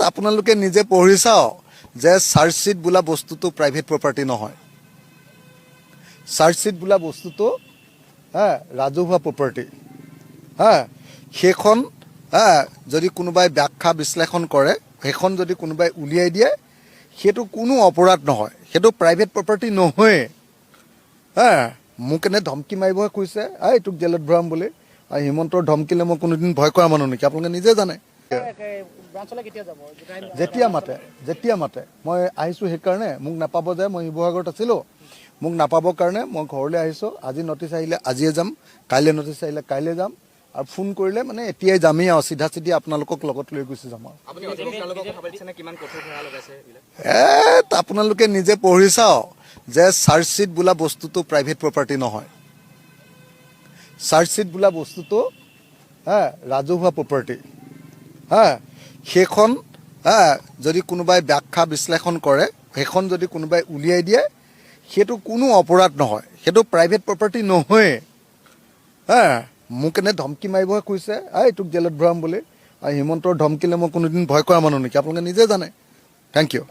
আপোনালোকে নিজে পঢ়ি চাওক যে চাৰ্জশ্বিট বোলা বস্তুটো প্ৰাইভেট প্ৰপাৰ্টি নহয়। চাৰ্জশ্বিট বোলা বস্তুটো হা ৰাজহুৱা প্ৰপাৰ্টি। হা, সেইখন হা যদি কোনোবাই ব্যাখ্যা বিশ্লেষণ কৰে, সেইখন যদি কোনোবাই উলিয়াই দিয়ে, সেইটো কোনো অপৰাধ নহয়। সেইটো প্ৰাইভেট প্ৰপাৰ্টি নহয়েই। হা, মোক এনে ধমকি মাৰিবহে কৈছে, এই তোক জেলত ভৰাম বুলি। আৰু হিমন্তৰ ধমকিলে মই কোনোদিন ভয় কৰা মানুহ নেকি, আপোনালোকে নিজে জানে। ব্ৰাঞ্চলৈ কেতিয়া যাব? যেতিয়া মাতে, যেতিয়া মাতে মই আহিছোঁ। সেইকাৰণে মোক নাপাব যে মই শিৱসাগৰত আছিলোঁ, মোক নাপাবৰ কাৰণে মই ঘৰলৈ আহিছোঁ। আজি নটিচ আহিলে আজিয়ে যাম, কাইলৈ নটিচ আহিলে কাইলৈ যাম আৰু ফোন কৰিলে মানে এতিয়াই যামেই আৰু চিধা চিধি আপোনালোকক লগত লৈ গুচি যাম আৰু। আপুনি অধিবক্তাৰ লগত কথা পাতিছে নে, কিমান কঠোৰ ধাৰা লগাইছে এইবিলাক? আপোনালোকে নিজে পঢ়ি চাওক যে চাৰ্জশ্বিট বোলা বস্তুটো প্ৰাইভেট প্ৰপাৰ্টি নহয়। চাৰ্জশ্বিট বোলা বস্তুটো হা ৰাজহুৱা প্ৰপাৰ্টি। হা, সেইখন হা যদি কোনোবাই ব্যাখ্যা বিশ্লেষণ কৰে, সেইখন যদি কোনোবাই উলিয়াই দিয়ে, সেইটো কোনো অপৰাধ নহয়। সেইটো প্ৰাইভেট প্ৰপাৰ্টি নহয়েই। হা, মোক এনে ধমকি মাৰিবহে কৈছে, এই তোক জেলত ভৰাম বুলি। আৰু হিমন্তৰ ধমকিলে মই কোনোদিন ভয় কৰা মানুহ নেকি, আপোনালোকে নিজে জানে। Thank U.